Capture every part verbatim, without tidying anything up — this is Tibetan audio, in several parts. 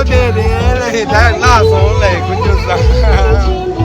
ཁྱེད་རེད་ལས་ད་ལ་སོང་ལས་ཀུན་ཅུ་ས།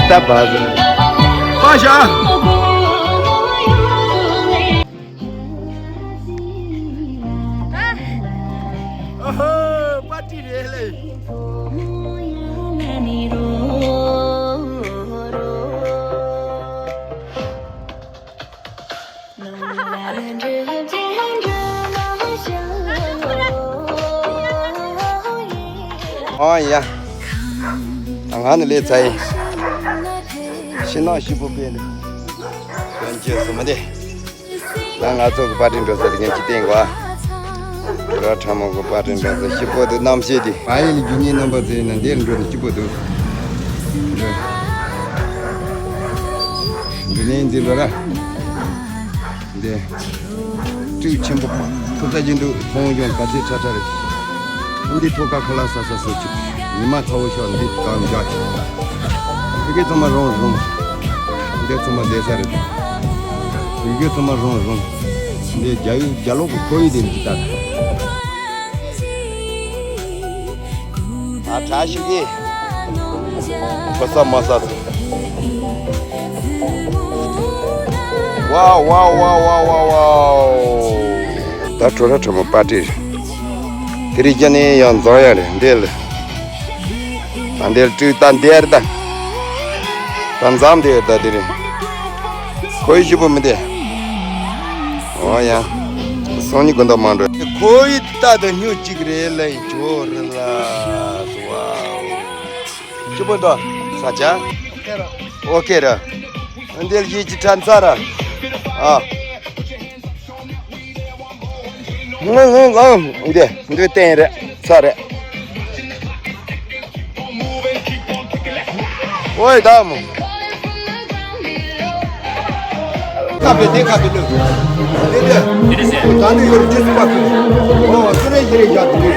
ད་བ་ཟེར། པ་ཤ། ཨ་ཧོ། པར་ཊི་རེད་ལེ། ཨོ་ཡ། ང་ནི་ལས་ཚ་ཡིན། ཤི་ནག་ཤི་བོ་པས་ནི། ཡང་ཅི་སུ་མ་དེ། ད་ང་ཚོ་གི་པར་ཊི་འགྲོ་ས་དེ་ངས་ཅི་བསྟན་གོ། ར་ཁྲ་མོ་གི་པར་ཊི་འགྲོ་ས་སྐྱིད་པོ་འདུག་གནམ་གཤིས་དེ། ང་ཡི་ལ་རྒྱུ་གཉིས་རྣམ་པ་ཚོས་ན་འདིར་འགྲོ་ན་སྐྱིད་པོ་འདུག་འདི་ནས་འཛིན་པ་ར། འདི། སྤྲེའུ་ཆེན་པོ་ཕུ་ཚ་ཅན་འདུག་མཐོང་ཡོང་ག་ཚོད་ཁྲ་ཁྲ་རེད། འདི་ཐོག་ཁ་ཁ་ལག་ཟ་ས་སོ་ཆུ། ཉི་མ་ཚ་བོ་ཤོར་འདི་གང་འཇག་ཆུ། ཕ་གི་ཚང་མ་རོང་རོང་། འདི་ཚང་མ་བསྡད་ས་རེད། ཡུལ་སྐད་ཚང་མ་རོང་རོང་། འདི་རྒྱ་ཡུལ་རྒྱ་ལོག་གི་ཁོར་ཡུག་དེ་འདི་ལྟ། ཨ་གྲ་ཞིག་གིས་ཁོ་ས་མ་ས་སོ། ཝའོ་ཝའོ་ཝའོ། ད་བྲོ་ར་བྲོ་མོ་པར་ཊི་རེད། དེ་རིང་ཀྱང་ནི་ཡང་འཛོམས་ཡ་རེད་འདི་ལ། ད་འདིར་སྤྲུལ་ད་འདིར་ད། ད་འཛམ་འདིར་ད་འདི་རེད། ཁོའི་ཞུ་བོ་མི་འདི། ཨོ་ཡ། སང་ཉིན་དགོང་དག་མ་འགྲོ། ཁོའི་ད་ད་ཉུ་གཅིག་རེད་ལ་ཡིན་ཇོ་རེད་ལ། ཞུ་བོ་འདི་ས་ཆ། ཨོ་ཁེ་ར། འདིར་ཡིད་ཀྱི་ཕྲན་ཚ་ར། ཨ། ང་ང་ང་འདི་འདི་བསྟན་རེད་ཚ་རེད། ཨོའི་ད་མོ། ཁ་བེ་དེ་ཁ་བེ་ལུ། དེ་དེ། ད་ནི་ཡོད་རྒྱུ་སུ་བ་ཁུ། ཨོ་སུ་རེ་ཡི་རེ་ཡག་དེ།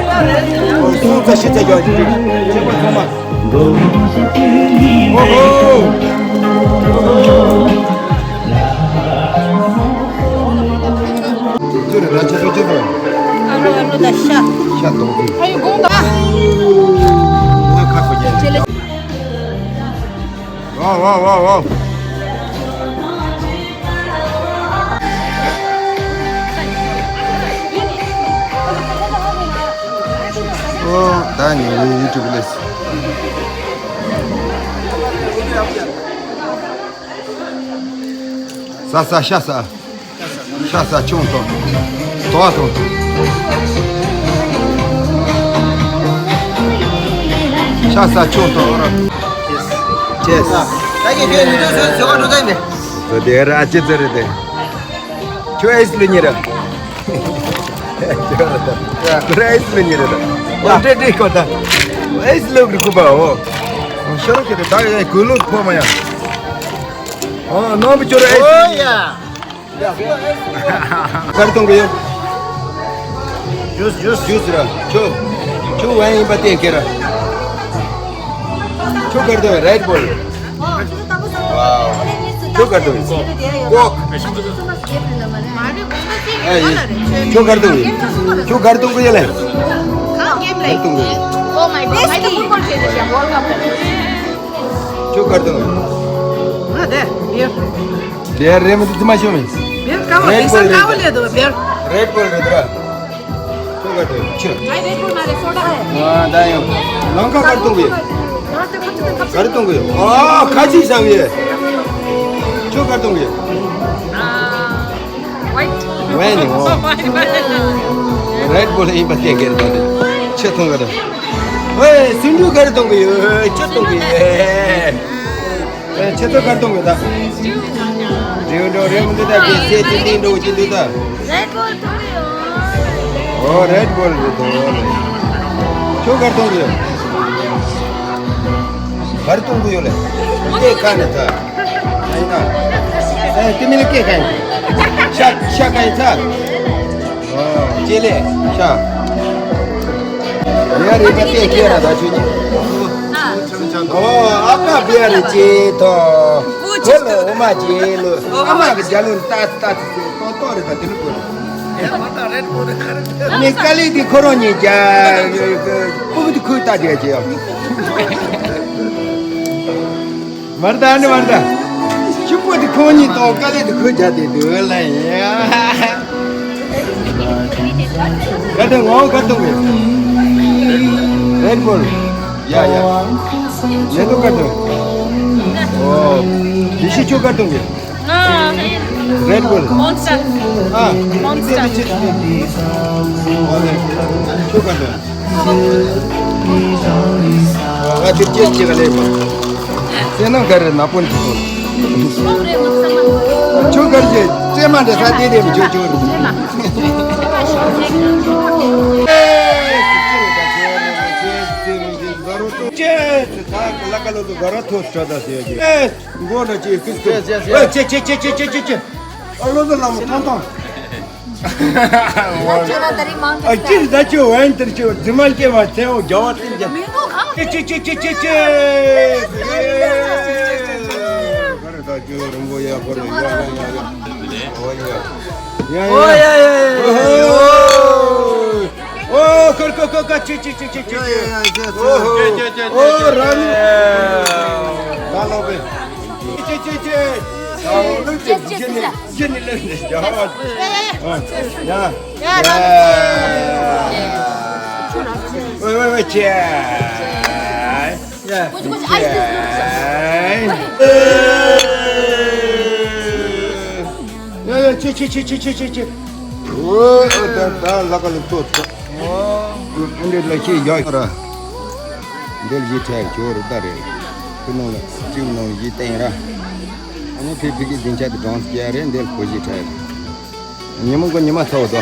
ཨོ་སུ་ཚ་ཤི་ཚ་ཡག་དེ། ཁྱེད་པ་ཚང་མ། ཨོ་ཧོ། ཅི་རེད་ད་ཆ་ཆོ་ཅི་རེད། ཨ་ལོ་ཨ་ལོ་ད་ཤ། ཤ་དོང་ཅི། ཨ་ཡོ་དགོང་དག་ང་ཁ་ཁོ་རྒྱལ། ཅེ་ལེ། ཝའོ་ཝའོ་ཝའོ་ཝའོ། ཨོ་ད་ནི་ཡུ་ཊུབ་ལས། ས་ས་ཤ་ས། ཤ་ས་ཆུང་ཐོང་། དོ་ཐོང་། ཤ་ས་ཆུང་ཐོང་། ཅེས། ད་གི་དེ་མི་འདུག་ཟེར་ཟེར་བ་འགྲོ་ད་མེད། ཟེར་དེ་ར་ཅི་ཟེར་རེད་དེ། ཁྱོད་ཨེ་སི་ལུ་ཉེ་ར། ཁྱོད་ར་ད། ཁྱོད་ར་ཨེ་སི་ལུ་ཉེ་ར་ད། ཨོ་ཏྲེ་ཏྲེ་ཁོ་ད། ཨེ་སི་ལུ་གི་ཁུ་པ་ཨོ། ཤོ་ར་ཁྱོད་ད་ཡ་གུ་ལུ་ཕོ་མ་ཡ། ཨོ་ནོ་བུ་ཁྱོད་ར་ཨེ་སི་ལུ་ཉེ་ར། གར་གཏོང་གི་ཡོད། ཇུས་ཇུས་ཇུས་ར། ཁྱོད། ཁྱོད་ཝན་ཡིན་པ་བསྟན་ཁྱེད་ར། ཁྱོད་གར་གཏོང་རའིཊ་བོལ། ཝའོ། ཁྱོད་གར་གཏོང་ཀོག་ཨེ་ཡིན། ཁྱོད་གར་གཏོང་ཡིན། ཁྱོད་གར་གཏོང་གི་ཡིན་ལེ། གར་གཏོང་གི་ཡིན། ཁྱོད་གར་གཏོང་གི་ཡིན། ང་དེ་ཡོད། དེ་རེད་མི་འདུག་དེ་མ་ཤོད་མི། བེར་ཀ་བ་རེད་པོ་རེད། ཀ་བ་ལས་དོ་བེར། རེད་པོ་རེད་དོ། ཁྱོད་ག་དོ་ཁྱོད། ང་རེད་པོ་མ་རེད་སོ་ཌ་རེད། ང་ད་ཡང་ལང་ཀ་གར་གཏོང་གི། གར་གཏོང་གི། ཨ་ཁ་ཅིག་བཟང་གི། ཁྱོད་གར་གཏོང་གི། ཝའིཊ། ཝའིཊ་ནི་ཨོ། རེད་པོ་ལ་ཡིན་པ་སྐད་གར་གཏོང་གི། ཁྱོད་གཏོང་གི་རེད། ཝེ་སུན་ཇུ་གར་གཏོང་གི། ཁྱོད་གཏོང་གི། ཨེ། ཁྱེད་ཚོ་གར་གཏོང་གི་ད། རེད་འགྲོ་རེད་མི་འདུག་ད་གི་སེ་ཏི་ཏི་འགྲོ་གི་འདུག་ད། རེད་བོལ་གཏོང་གི་ཡོད། ཨོ་རེད་བོལ་རེད་གཏོང་ཡོད་རེད། ཁྱོད་གར་གཏོང་གི་ཡོད། གར་གཏོང་གི་ཡོད་ལེ། སྐད་ག་ནས་ད། ཨེ་ན། ཨེ་དེ་མིན་ལ་སྐད་ག་ཡིན། ཤ་ཤ་ག་ཡིན་ཚ། ཨོ་ཅེ་ལེ་ཤ། ཡ་རེད་ད་སྐད་སྐད་ར་ད་ཆུ་ཉི། ཨོ་ཨ་ཀ་བི་ཡ་རེད་ཅེ་ཐོ། ཁོ་ལ་འོ་མ་ཅེ་ལོ། ཨ་མ་གི་རྒྱ་ལོ་ཏ་ཏ་ཏོ་ཏོ་རེད་ད་དེ་ལོ་གོ། ནི་དཀའ་ལས་དེ་ཁོ་རང་ཉིད་རྒྱ། ཕུ་བོ་དེ་ཁོའི་ཏ་རྒྱ་ཅེ་ཡོ། མར་ད་ནི་མར་ད། ཕྱུག་པོ་དེ་ཁོང་གཉིས་དང་དཀའ་ལས་དེ་ཁོས་རྒྱག་དེ་འདུག་ལ་ཡ། ག་དུང་ངོ་ག་དུང་གི། རེད་བོལ། ཡ་ཡ། ལས་དོ་ག་དུང་། ཨོ། ཡེ་ཤེས་ཁྱོད་ག་དུང་གི། ང་། རེད་བོལ། མོན་སི་ཊར། ཨ། མོན་སི་ཊར། ཨོ་རེད། ཁྱོད་ག་དུང་། ང་ཚོ་སྐྱེས་ཅིག་ལས་པ། ཁྱེད་རྣམས་ག་རེ་ན་པོན་ཅིག་ཐོན། ཁྱོད་ག་རེ་བྱེད། ཅེ་མ་འདྲ་ས་དེ་རེད་མི་ཆོག་ཆོག་རེད། ཅེས་ད་ལ་ཀ་ལོ་དུ་ག་ར་ཐོ་ཤ་ད་ཟེར་གྱི། ཨེ་མགོ་ན་ཅི་ཀིས་ཀིས། ཨེ་ཅེ་ཅེ་ཅེ། ཨ་ལོ་དུ་ལ་མོ་ཐང་ཐང་། ཁྱོད་ལ་ད་རིང་མང་ཨ་ཀི་ཅིག་ད་ཅི་ཝན་ཏིར་ཅི་རྫི་མ་སྐྱེ་བ་ཚེ་འོ་རྒྱ་བ་ཏིན་ཅི། མི་འདུག་གང་། ཅི་ཅི་ཅི་ཅི་ཅི་ཅི། ག་རེ་ད་ཅི་རིན་པོ་ཡ་གོ་རེ་ཡ་ཡ་ཡ་ཡ། ཨོ་ཡ། ཡ་ཡ་ཡ། ཨོ་ཡ་ཡ་ཡ། ཨོ་ཧོ། ཨོ་ཁར་ཁ་ཁ་ཁ་ཅི་ཅི་ཅི་ཅི་ཅི་ཅི། ཨོ་ཧོ། ཨོ་ར་ནི། ད་ལོ་བེ། ཅི་ཅི་ཅི་ཅི། ཨོ་ལུ་ཅི་ཅི་ཅི་ཅི། ཅི་ནི་ལེ་ནི་ཡ། ཡ། ཡ། ཝེ་ཝེ་ཝེ་ཅི། ཡ། ཡ་ཡ་ཅི་ཅི་ཅི་ཅི་ཅི། ཨོ་ད་ད་ལ་ཀ་ལ་ཏོ་ཏོ། ཨོ་འདི་ལ་ཅི་ཡ་ར། འདིར་ཡི་ཐལ་ཇོ་རུ་ད་རེ། ཁུ་ནང་ལ་ཅིག་ནང་ཡི་སྟེང་ར། ཨ་ནི་ཕི་ཕི་གི་སྡིངས་ཆ་དེ་གྲོང་ཚོ་རེད། འདིར་གོ་ཞིག་ཁྲ་རེད། ཉི་མ་གོ་ཉི་མ་ཚ་བོ་དོ།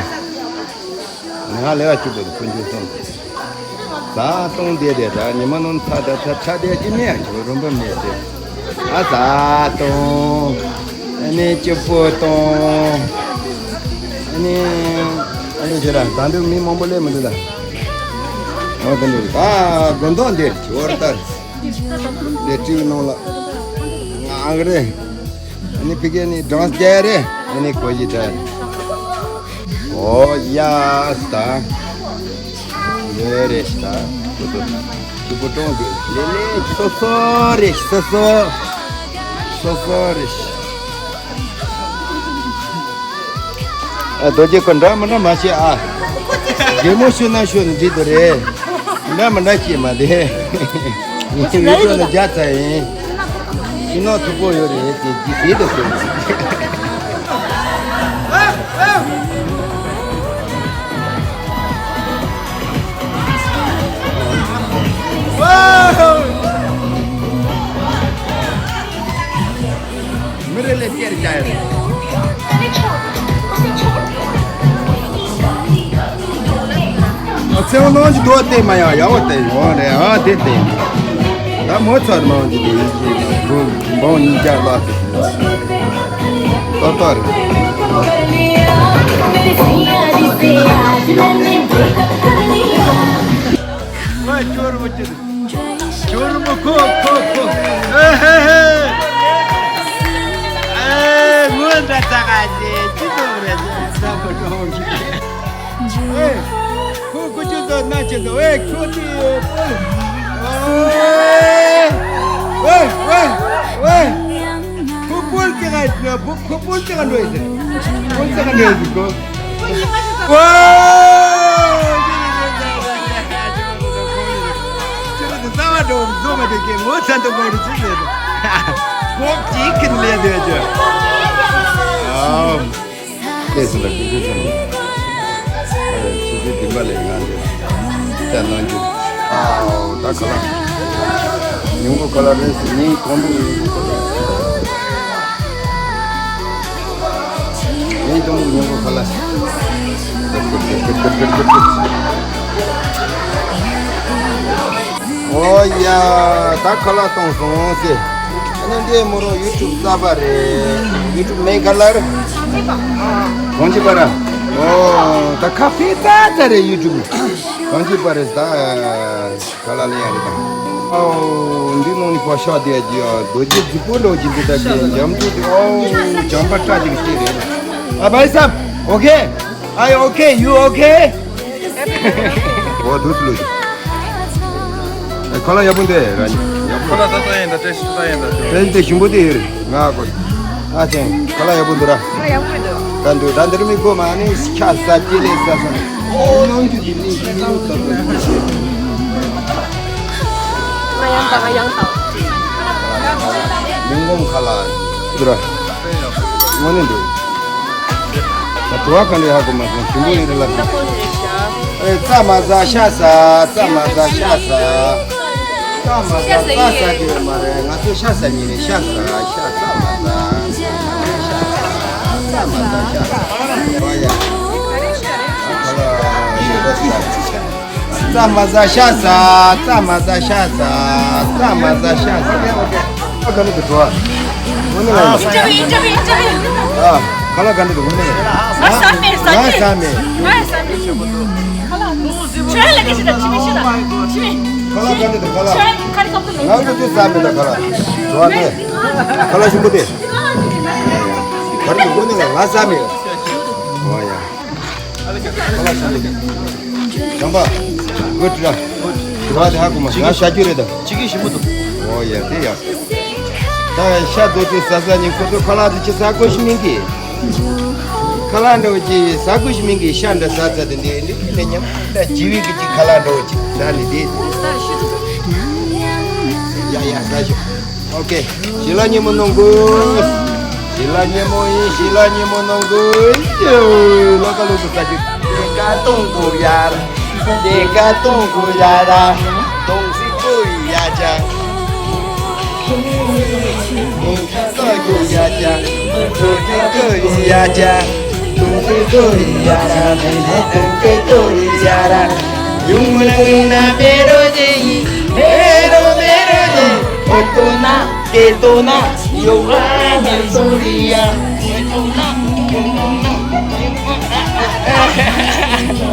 ང་ལས་ཀ་བཅུག་པ་དང་ཕུན་ཚོགས་སོང་། ཟ་སྟོང་བསྡད་དེ་ད་ཉི་མ་ནང་ཚ་ད་ཚ་ཚ་བསྡད་ཀྱི་མེད་ཨ་ཁྱོད་རོམ་པ་མེད་དེ། ཨ་ཟ་སྟོང་། ཨ་ནི་སྐྱིད་པོ་སྟོང་། ཨ་ནི། ཨ་ནི་ཁྱེད་རང་ད་འདུག་མི་མང་པོ་སླེབས་མི་འདུག་ད། འོ་དེ་འདུག་ད་དགོན་ཐོག་འདིར་ཁྱོད་ད། ལས་ཀྲིག་ནང་ལ། ང་ཨང་རེད། ཨ་ནི་ཕི་ཀའི་ནི་སྦྲང་རྒྱལ་རེད། ཨ་ནི་གོ་ཡི་ད། ཨོ་ཡ་ས་ད། ལེ་རེད་ས་ད། ཁུ་ཏུ། ཁུ་པུ་ཀྲོང་གི་ལེ་ལེ་སོ་སོ་རེད་སོ་སོ། སོ་སོ་རེད། ཨ་རྡོ་རྗེ་ཁོ་འདྲ་མི་འདྲ་མ་བཤད་ཨ། རྒན་མོ་ཤོད་ན་ཤོད་ནི་འགྲིག་འདུག་རེད། འདྲ་མི་འདྲ་བཤད་མ་བདེ། ཡིན་ཡིན་ཤོད་ན་རྒྱ་ཚ་ཡིན། ཤི་ནོ་མཐུག་པོ་ཡོད་རེད་དེ་འདི་ཟེར་དུ་ཟེར། མི་རེ་ལས་སྐྱེར་བྱ་ཡ་རེད། ཨ་ཚེ་བ་ནང་གི་དོ་བལྟས་མ་ཡང་ཡག་པོ་བལྟས་ཡོང་རེད་ཨ་དེ་བལྟས། ད་མོ་ཚར་ནང་གི་དེ་འབུ་འབུ་གཉིས་བརྒྱ་ལ་ཏོ་ཏོ་རེད། ཨ་ཅོར་བ་ཅི། ཇོ་རུ་མོ་ཁོ་ཁོ་ཁོ། ཨེ་ཧེ་ཧེ། ཨེ་ངོ་འདྲ་ཙག་ག་ཅེ་ཅི་ཙོག་རེད་ཙག་ག་ཅོ་ཧོ་ཅི། ཨེ་ཁོ་ཁོ་ཅི་ཙོག་ན་ཅི་ཙོག་ཨེ་ཁྱོ་ཅི་ཡོད་པོ། ཨེ་ཨེ་ཨེ། ཁོ་པོལ་ཙག་ག་ཁོ་པོལ་ཙག་ག་འགྲོ་ཡི་ཟེར། པོལ་ཙག་ག་འགྲོ་ཡི་ཟེར་ཁོ། ཝའོ། ཁྱེད་རང་ཚོ་རྩ་བ་འགྲོ་བ་འཛོམས་མ་དེ་ཀའི་ངོ་ཚ་འདུག་མོ་རེ་ཅི་ཟེར་དུ། ཁོག་ཅིག་ཁྱེར་ལས་དེ་ཅོ། ཨའོ། ལྟས་སུ་ལ་ཀུ་ཤུ་ཤོར་ནས། ཆུ་ཚོད་བདུན་པ་ལས་ང་འདིར་བཅར་གནང་རྒྱུ། ཨའོ་ད་ག་ལ། ཉིན་གུང་ཁ་ལག་རེད། ཉིན་དང་པོ། ཉིན་དང་པོ་ཉིན་གུང་ཁ་ལག་ཨོ་ཡ། ད་ཁ་ལག་བཏང་སོང་ཟེར། ཨ་ནི་འདི་མོ་རང་ཡུ་ཊུབ་གསར་པ་རེད། ཡུ་ཊུབ་མིང་ག་ལ་རེད། གང་ཅི་པ་ར། ཨོ་ད་ཁ་ཕེ་ཙ་ཙ་རེད། ཡུ་ཊུབ་གང་ཅི་པ་རེད་ད། ཁ་ལག་ལེན་ཡ་རེད་ད། ཨོ་འདི་ནང་ནས་ཕར་ཤོག་དེ་ཡ་ཇི་ཡ་རྡོ་རྗེ་རྫིག་པོ་འདྲ་ཅིག་འདི་ད་ཅི་འཇམ་ཐུག་དེ། ཨོ་བྱམས་པ་སྐྲ་ཅིག་ཤེས་རེད། ཨ། भाई साहब, OK? Are you okay? You okay? ཨོ་དུས་ལུས། ཁ་ལག་ཡག་པོ་འདུག་ར་ཉི། ཡག་པོ། ཁ་ལག་ད་ལྟ་ཡིན་ད། བཀྲ་ཤིས་ད་ཡིན་ད། བཀྲ་ཤིས་དེ་ཞིམ་པོ་དེ་ཡོད་རེད། ང་གོ། ཨ་ཅན་ཁ་ལག་ཡག་པོ་འདུག་ར། ཁ་ལག་ཡག་པོ་འདུག་ད་འདུག་ད་འདིར་མི་གོ་མ་ནི་ཁ་ས་ཅི་ལེ་ས་ས། ཨོ་ནང་དུ་དེ་ནི་ཡང་ད་ད་ཡིན་ཤེས། ང་ཡང་ད་ང་ཡང་ད། མི་ངོམ་ཁ་ལག་འདུག་ར། དངོས་གནས་འདུག་ད་དུ་བ་ག་འདྲ་ཧ་གོ་མ་སོང་། ཞིམ་པོ་ཡིན་རེད་ལབ་སོང་། ཨེ་རྩྭ་མ་ཟ་ཤ་ཟ། རྩྭ་མ་ཟ་ཤ་ཟ། རྩྭ་མ་ཟ། རྩྭ་ཟ་རྒྱུ་ཡོད་མ་རེད། ང་ཚོ་ཤ་ཟ་མཁན་རེད། ཤ་ཟ། ཤ། རྩྭ་མ་ཟ། རྩྭ་མ་ཟ། ཤ་ཟ། ཨ་ཡ། ཨ་ཁ་ལག་ཤ་ཟ། རྩྭ་མ་ཟ་ཤ་ཟ། རྩྭ་མ་ཟ་ཤ་ཟ། རྩྭ་མ་ཟ་ཤ་ཟ། ཨ་ག་ནས་དུ་འགྲོ་ཨ། དངོས་གནས་ལ་ཡིན། ཨ་ཁ་ལག་ག་ནས་དུ་དངོས་གནས་ལ། ང་ཟ་མེད་ཟ་ང་ཟ་མེད། ང་ཟ་མེད། ཁ་ལག་ག་ནས་དུ་ཁ་ལག་ང་ཚོ་དུ་ཟ་མེད་ད་ཁ་ལག་འགྲོ་ཨ་ནས། ཁ་ལག་ཞིམ་པོ་དེ། ག་ནས་དུ་དངོས་གནས་ལ་ང་ཟ་མེད། ཨོ་ཡ། བྱམས་པ། གོ་དྲི་ར། དྲི་བ་དེ་ཧ་གོ་མ་སོང་། ང་ཤ་རྒྱུས་རེད་ད། ཅི་གི་ཞིམ་པོ་འདུག་ཨོ་ཡ་དེ་ཡ། ད་ཤ་རྡོ་ཅིག་ཟ་ཟ་ཉིན་ཁོ་ཚོ་ཁ་ལག་དེ་ཅི་ཟ་དགོས་ཤི་མིན་གི། ཁ་ལག་འདྲ་བོ་ཅི་ཟ་དགོས་ཤི་མིན་གི། ཤ་འདྲ་ཟ་ཟ་དེ་འདི་འདི་ནས་ཉམས་ད་ཇི་བི་གི་ཅི་ཁ་ལག་འདྲ་བོ་ཅི་ཟ་ནི་དེ། ཡ་ཡ་ཟ་ཤོག་ཨོ་ཀེ། ཞི་ལ་ཉིན་མོ་གནང་དགོས། ཞི་ལ་ཉིན་མོ་ཡིན། ཞི་ལ་ཉིན་མོ་གནང་དགོས། ལོ་ཀ་ལོ་ཀ་ས་ཅིག་དེ་ཀ་ཏོང་ཀུ་ཡ་ར། དེ་ཀ་ཏོང་ཀུ་ཡ་ར། ཏོང་སི་ཀུ་ཡ་ཅ། ཏོང་སི་ཀུ་ཡ་ཅ། ཏོང་སི་ཀུ་ཡ་ཅ། ཏོང་སི་ཀུ་ཡ་ཅ། ཏོང་སི་ཀུ་ཡ་ཅ། ཡུང་མ་ན་ན་བེ་རོ་ཇེ་ཡི། བེ་རོ་བེ་རོ་ཇེ། ཨོ་ཏོ་ན། ཀེ་ཏོ་ན། ཡོ་ཨ་ཧེ་སོ་རི་ཡ།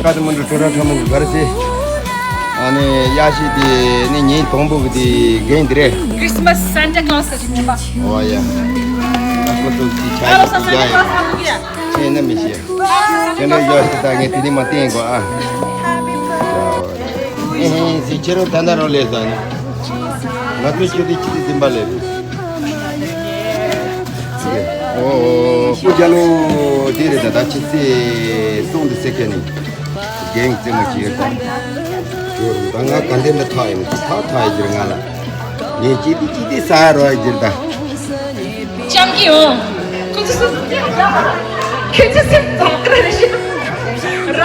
ཀ་ཏི་མན་ཌུ་ཊོ་ར་ཁྲ་མོ་གི་གར་སི། ཨ་ནི་ཡ་ཤི་དེ་ནི་ཉིན་དང་པོ་གི་དེ་རྒན་དེ་རེད། Christmas Santa Claus ལ་ཞིག་ཐུབ་པ། ཨོ་ཡ། ཨ་ཁོ་ཚོ་དེ་ཆ་ཡི་དེ་རྒྱ་ཡི། ཁྱེད་ནི་མི་ཤེས། ཁྱེད་ནི་ཡོ་ཤི་ད་ངས་དེ་ནི་མ་བསྟན་གོ་ཨ། ཨེ་ཧེ་སི་ཁྱེད་རང་ད་ན་རོ་ལས་ཟ་ནི། ང་ཚོའི་ཆོས་དེ་ཁྱི་དེ་འཛིན་པ་ལས་རེད། ཨོ་ཨོ་ཨོ་སྐུ་རྒྱལ་ལོ་དེ་རེད། ད་ད་ཁྱི་ཚེ་སོང་དེ་སེ་ཁེ་ནི་རྒན་རྩེད་མོ་ཅི་ཡོད་ད། ད་ང་ག་འདྲེ་འདི་ཐག་ཡིན་ནི་ཐག་ཐག་ཡི་གྱིར་ང་ལ་ངས་ཅི་དེ་ཅི་དེ་ཟ་རོ་ཡི་གྱིར་ད། ཅང་གི་ཡོང་། ཁོ་ཚོ་སུ་ཁྱོད་ཚོ་སེམས་ཙོག་རེ་ཞིག་ར་ར།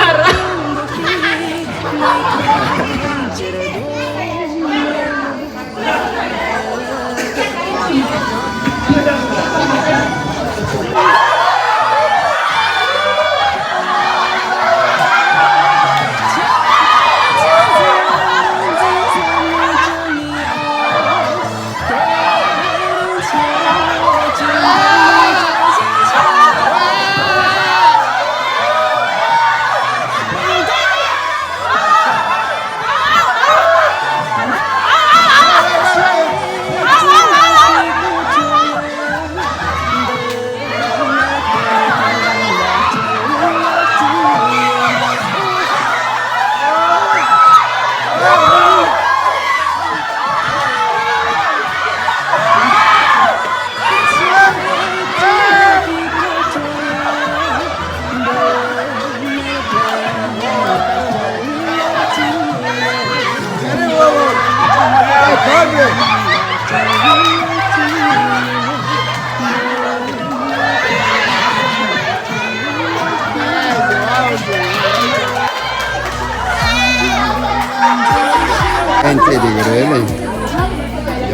ཨན་ཙེ་དེ་ག་རེ་ལེ། ཡ་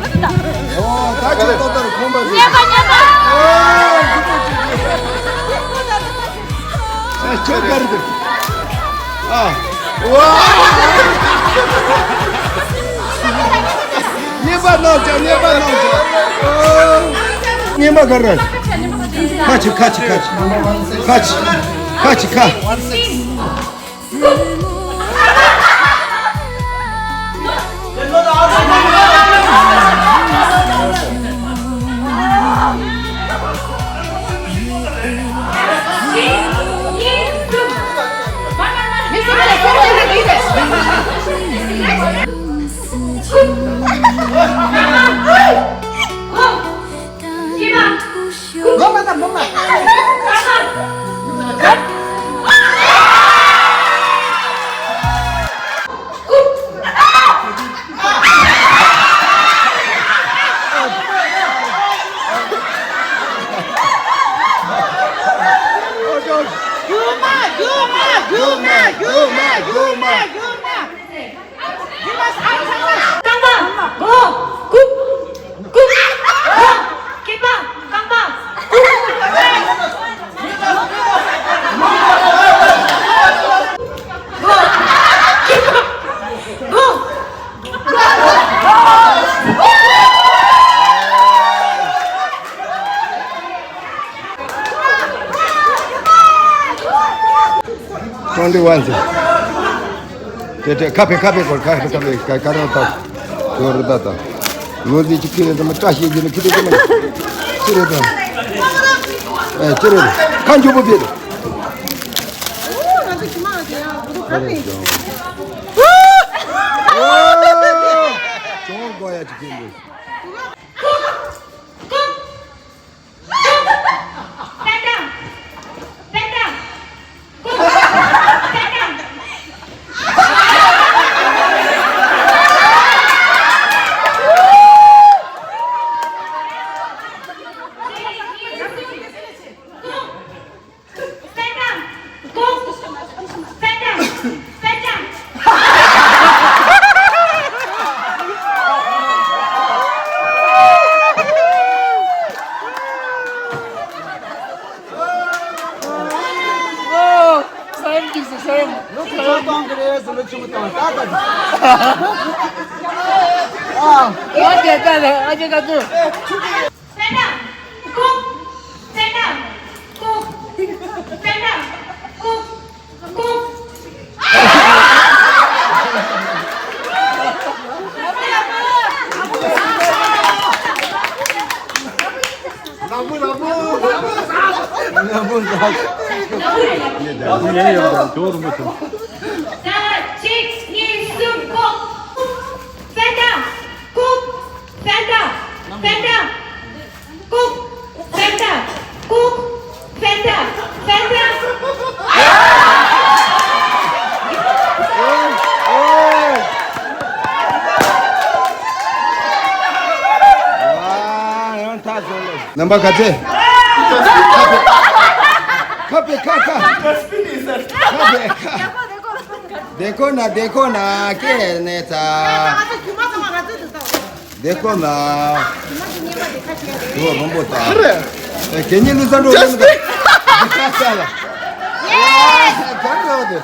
ད་ཁྱོད་ཏོག་ཏོག་ཁོམ་པ་ཞིག་ཉེས་པ་ཉེས་པ། ཨ་ཁྱོད་ག་རེ་འདུག་ཨ། ཝ། ཉེས་པ་གནང་བྱ། ཉེས་པ་གནང་བྱ། ཉེས་པ་ག་རེ། ཁ་ཆེ་ཁ་ཆེ་ཁ་ཆེ། ཁ་ཆེ། ཁ་ཆེ་ཁ། རྐང་པ། གོ། ཀུབ། ཀུབ། གོ། སྐེད་པ། རྐང་པ། ཀུབ། གོ། སྐེད་པ། གོ། Twenty one ཚེ། དེ་དེ་ཁ་ཕེ་ཁ་ཕེ་སྐོར་ཁ་ཕེ་ཁ་ཕེ་ཁ་ཁ་རང་ཏག་ཡོ་རི་ད་ད། ལོ་འདི་ཅི་ཁི་རེད་དམ་བཀྲ་ཤིས་རྒྱལ་ལ་ཁི་རེད་དམ། ཅི་རེད་དམ། ཨེ་ཅི་རེད། ཁ་མགྱོགས་པོ་ཕེ་རེད། ཨོ་ང་ཚོ་ཁྱི་མ་ང་ཚོ་ཡང་བུ་ཕར་ཕེ། ཅོང་གོ་ཡ་ཅི་ཁི་འདུག་གཅིག་གཉིས་གསུམ། ཀོ། ཀུབ། ཀུབ། ཀུབ། ཀུབ། ཀུབ། རྣམ་པ་ག་ཚད། ཁ་པེ་ཁ་ཁ། ཁ་པེ་ཁ། དེ་ཁོ་ན་དེ་ཁོ་ན་ཀེ་ནེ་ཚ། དེ་ཁོ་ན། དེ་ཁོ་རོང་པོ་ད། ཨེ་གད་སྙིགས་བླུགས་ས་འགྲོ་ལ་མི་འདུག་ཁ་ས་ལ། ཨ་ག་རེ་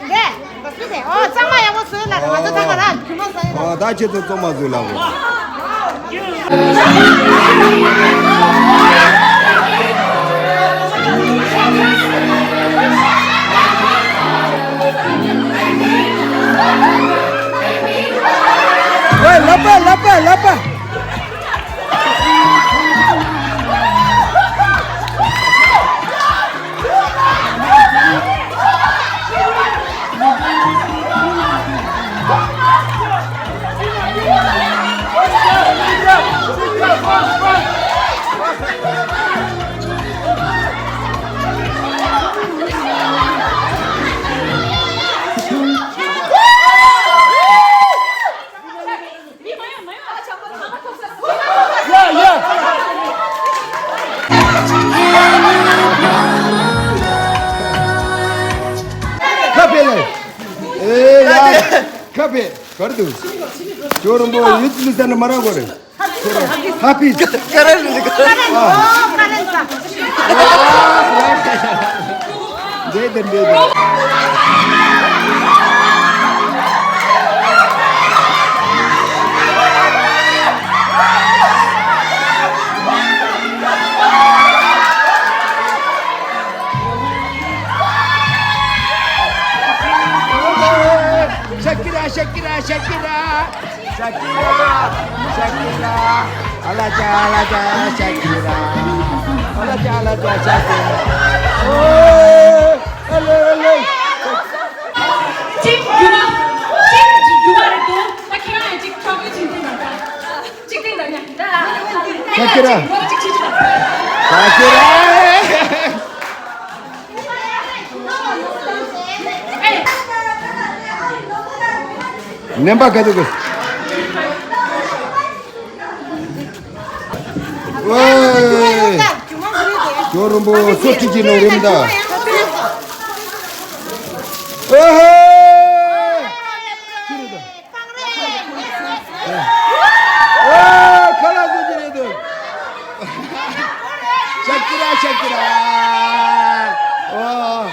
རེད། ཨོ་གཙང་མ་ཡག་པོ་བཟོས་ལ་ང་ཚོ་ད་ག་རང་ཁྱིམ་མ་ས་ཡིན། ཨོ་ད་ཁྱེད་ཚོ་གཙང་མ་བཟོས་ལ་གོ། ཨོ་ལབ་པ་ལབ་པ་ལབ་པ། གར་འདུག་ཇོ་རིན་པོ་ཡུལ་ལུས་ས་ནས་མ་རག་གོ་རེད། ཧ་པི། ཀ་རན་ཀ་རན་ས། འདྲེ་དེ་འདྲེ་དེ། ཤ་ཀི་ར་ཤ་ཀི་ར་ཤ་ཀི་ར། ཤ་ཀི་ར། ཤ་ཀི་ར། ཨ་ལ་ཅ་ཨ་ལ་ཅ་ཤ་ཀི་ར། ཨ་ལ་ཅ་ཨ་ལ་ཅ་ཤ་ཀི་ར། ཨོ། ཨ་ལེ་ཨ་ལེ། གཅིག་རྒྱུ་མ། གཅིག་རྒྱུ་མ་རེད་དོ། ད་ཁྱེད་རང་ཡང་གཅིག་ཆོག་གི་ཅིག་དེ་ན་ད། གཅིག་དེ་ན་ཉ། ཤ་ཀི་ར། གཅིག་གཅིག་གཅིག་ད། ཤ་ཀི་ར། ནེམ་པ་ག་དུ་གོ། ཝེ། ཇོ་རིན་པོ་སོ་ཁྲི་ཅི་ནོ་རིམ་ད། ཨོ་ཧེ། ཅི་རེད་ད། ཨོ། ཁ་ལག་བཟོ་གི་རེད་འདུག་ཤ་ཀི་ར་ཤ་ཀི་ར། ཨོ།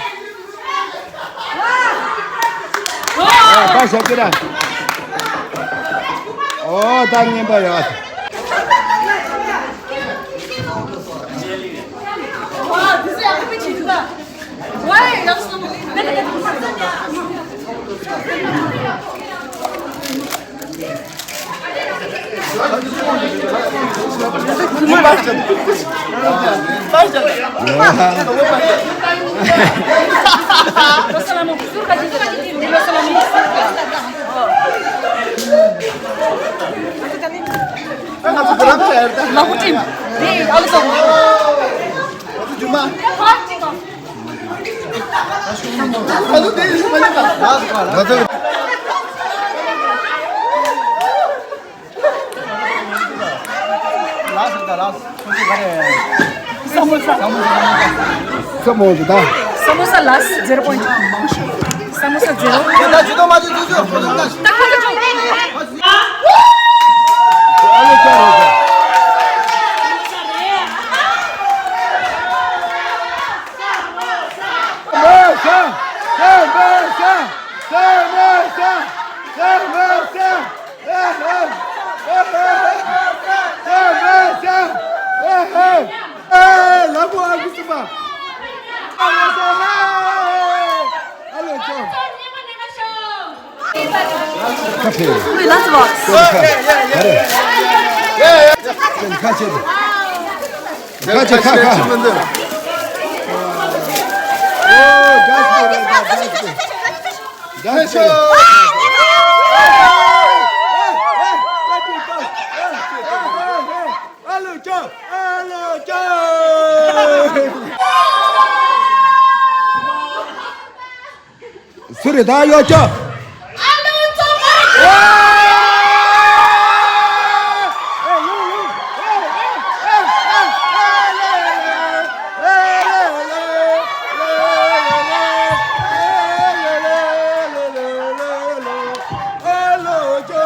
ཨོ་ད་ཤ་ཀི་ར། ཨོ་ད་ངན་པ་ཡོད། ས་མོ་ས། ས་མོ་ས་ད། ས་མོ་ས་last zero point. ས་མོ་ས་zero. ཁ་ཕྱེ། ཁ་ཕྱེ། ཁ་ཕྱེ། ཁ་ཕྱེ། ཁ་ཕྱེ། ཁ་ཕྱེ། ཁ་ཕྱེ། ཁ་ཕྱེ། ཨོ། ད་ཤོ་ད་ཤོ། ད་ཤོ། ཨ་ལོ་ཅོ། ཨ་ལོ་ཅོ། སུ་རེད་ད་ཡོ་ཅོ། ཨ་ལོ་ཅོ། ཨ་ལོ་ཅོ།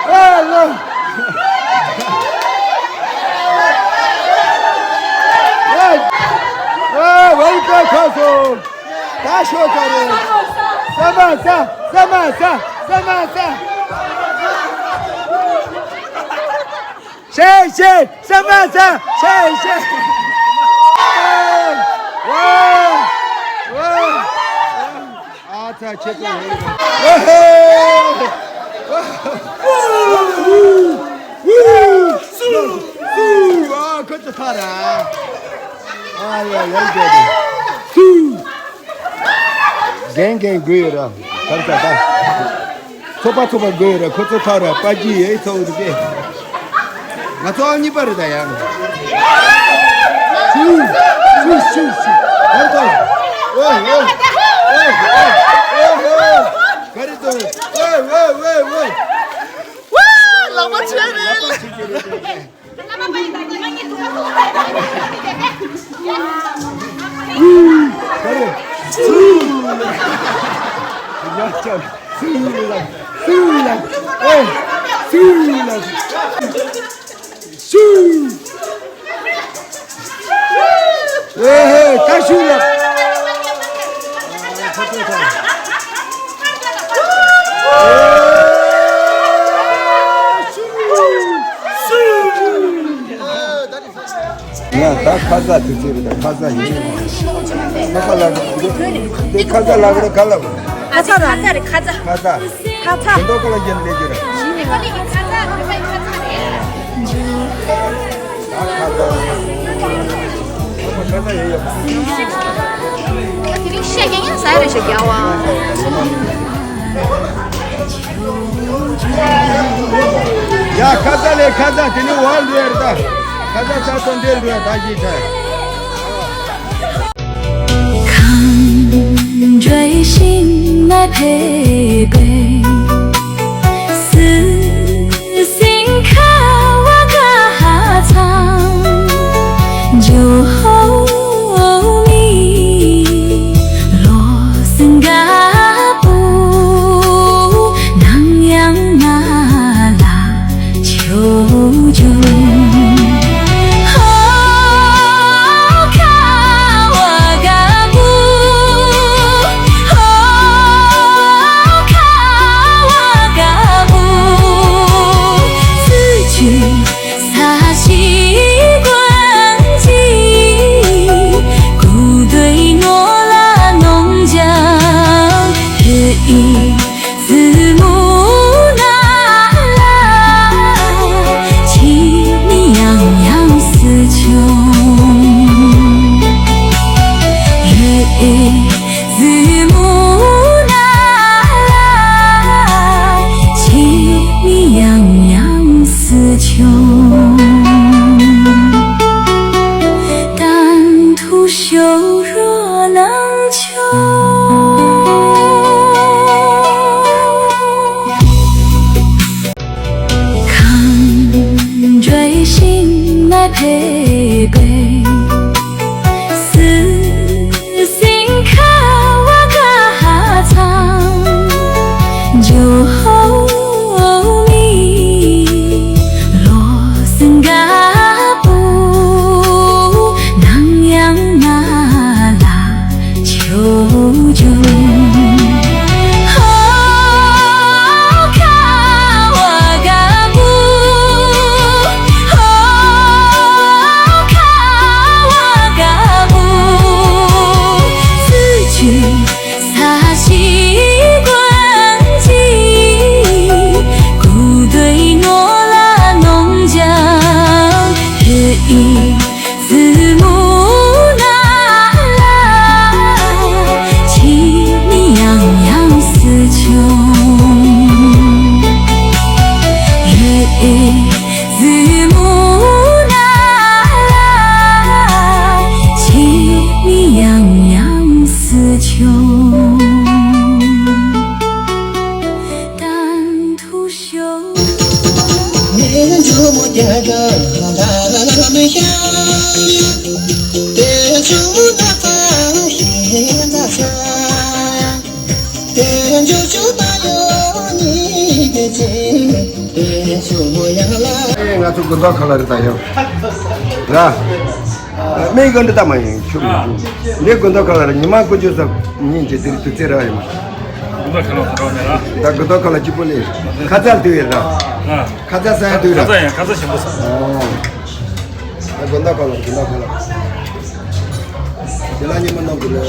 ཨ་ལོ། ཨ་ཝེལ་ཀམ་ཁ་སོ། ད་ཤོ་ཚ་རེད། ས་མ་ས། ས་མ་ས། ས་མ་ས། ཤེ་ཤེ། ས་མ་ས། ཤེ་ཤེ། ཝ། ཝ། ཨ་ཚ་ཁྱེད་ཚོ་ཧེ། ཧེ། སུ། སུ། ཨ་ཁོ་ཚོ་ཐར་ར། ཨ་ཡ་ཡ་ཡ། སུ། རྒན་རྒན་དགོས་ཡོད་ར། གར་ས་ད། ཚོགས་པ་ཚོགས་པ་དགོས་ར། ཁོ་ཚོ་ཐར་ར། པ་ཇི་ཡེ་ཚོགས་རེད་པས། ང་ཚོ་ཨང་གཉིས་པ་རེད་ད་ཡང་། ཤུ་ཤུ་ཤུ་ཤུ། གར་ཐོག་ཝེ་ཝེ་ཝེ་ཝེ་ཝེ། ག་རེ་ཐོག་ཝེ་ཝེ་ཝེ་ཝེ། ཝ། ལག་པ་ཆེ་རེད། ལག་པ་ཆེ་གི་རེད་དེ། ག་རེ། ཡ་ཅག་སུ་ལ། སུ་ལ། ཨེ། སུ་ལ། སུ། ཨེ་ཧེ། ད་སུ་ལ། ཡ། ད་ཁ་ཚ་དུས་ཚོད་རེད། ད་ཁ་ཚ་ཡིན། ཁ་ཚ་ལབ་རེད། འདི་ཁ་ཚ་ལབ་རེད། ག་ལབ། ཁ་ཚ་རེད། ཁ་ཚ་རེད། ཁ་ཚ། ཁ་ཚ། ཁ་ཚ། དེ་འདོག་ག་ལ་ཡིན་ལས་རྒྱུ་རེད། ཁ་ཚ། ཁ་ཚ་ཡིན་ཡོད། དེ་རིང་བཤད་མཁན་ཡང་ཟ་རེད་ཤག་རྒྱལ་བ། ཡ། ཁ་ཚ་ལས། ཁ་ཚ། དེ་ནི་བར་འགྲོ་ཡ་རེད་ད། ཁ་ཚ་ས་ཚོ་འདིར་འགྲོ་ཡ་ད་ཞིག་ད། ང་ཚོ་དགུན་ཐོག་ཁ་ལག་རེད་ད་ཡོད་ར། མི་ག་འདི་ལྟ་མ་ཡིན་ཆུ་མི་འདུག་འདི་དགུན་ཐོག་ཁ་ལག་རེད། ཉི་མ་དགུ་བཅུ་ཙམ་ཉིན་གྱི་དེ་རིང་དུས་ཚོད་རག་ཡོད་མ། དགུན་ཐོག་ཁ་ལག་ཟ་རོགས་མེད་ར། ད་དགུན་ཐོག་ཁ་ལག་སྐྱིད་པོ་ལས། ཁ་ཚ་དུས་ཡོད་ར། ཁ་ཚ་ཟ་ཡ་དུས་ར། ཁ་ཚ་ཡང་ཁ་ཚ་ཞིམ་པོ་ཟ། ཨོ། ད་དགུན་ཐོག་ཁ་ལག་དགུན་ཐོག་ཁ་ལག་དེ་ལ་ཉི་མ་ནང་དུ་ལས།